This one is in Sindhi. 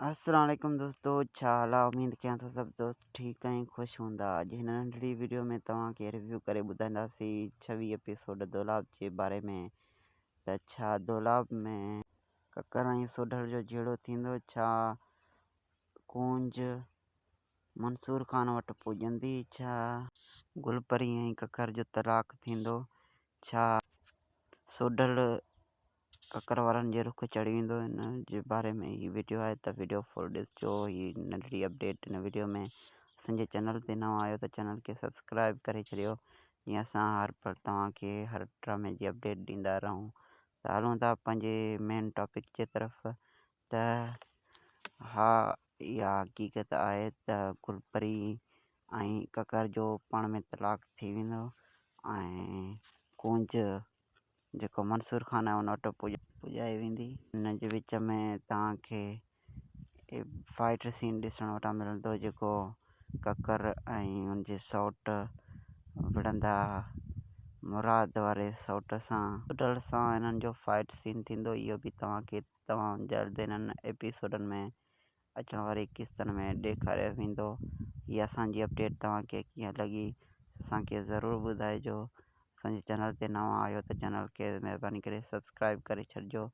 السلام عليڪم دوستو ڇا حال آ اميد ڪيان ٿو سڀ دوست ٺيڪ ۽ خوش هوندا اڄ هن ننڍڙي وڊيو ۾ توهان کي ريويو ڪري ٻڌائينداسين 26 ايپيسوڊ دولاب جي باري ۾ ته ڇا دولاب ۾ ڪڪر ۽ سوڍل جو جهيڙو ٿيندو ڇا ڪونج منصور خان وٽ پڄندي ڇا گل پري ۽ ڪڪر جو طلاق ٿيندو ڇا سوڍل ڪڪر وارن جي رخ چڙهي ويندو ان جي باري ۾ هي وڊيو آهي ته وڊيو فل ڏسجو هي ننڍڙي اپڊيٽ هن وڊيو ۾ اسان جي چينل تي نوان آهيو ته چينل کي سبسڪرائب ڪري ڇڏيو جيئن اسان هر پل توهان کي هر ڊرامي جي اپڊيٽ ڏيندا رهون ته هلون ٿا پنهنجي مين ٽاپڪ جي طرف ته ها اها حقيقت آهي ته گلپري ۽ ڪڪر جو پاڻ ۾ طلاق ٿي ويندو ۽ ڪونج جيڪو منصور خان آهي ان وٽ پڄائي ويندي. ان جي وچ ۾ توهان کي فائٽ سين ڏسڻ وٽان ملندو جيڪو ڪڪر ۽ ان جي سئوٽ وڙهندا مراد واري سئوٽ سان ڊل سان انهن جو فائٽ سين ٿيندو اهو به توهان کي تمام جلد انهن ايپيسوڊن ۾ اچڻ واري قسطن ۾ ڏيکاريو ويندو. هي اسان جي اپڊيٽ توهان کي ڪيئن لڳي اسان کي ضرور ٻڌائجو. اسان جي چينل تي نوان آهيو ته چينل کي مهرباني ڪري سبسڪرائب ڪري ڇڏجو.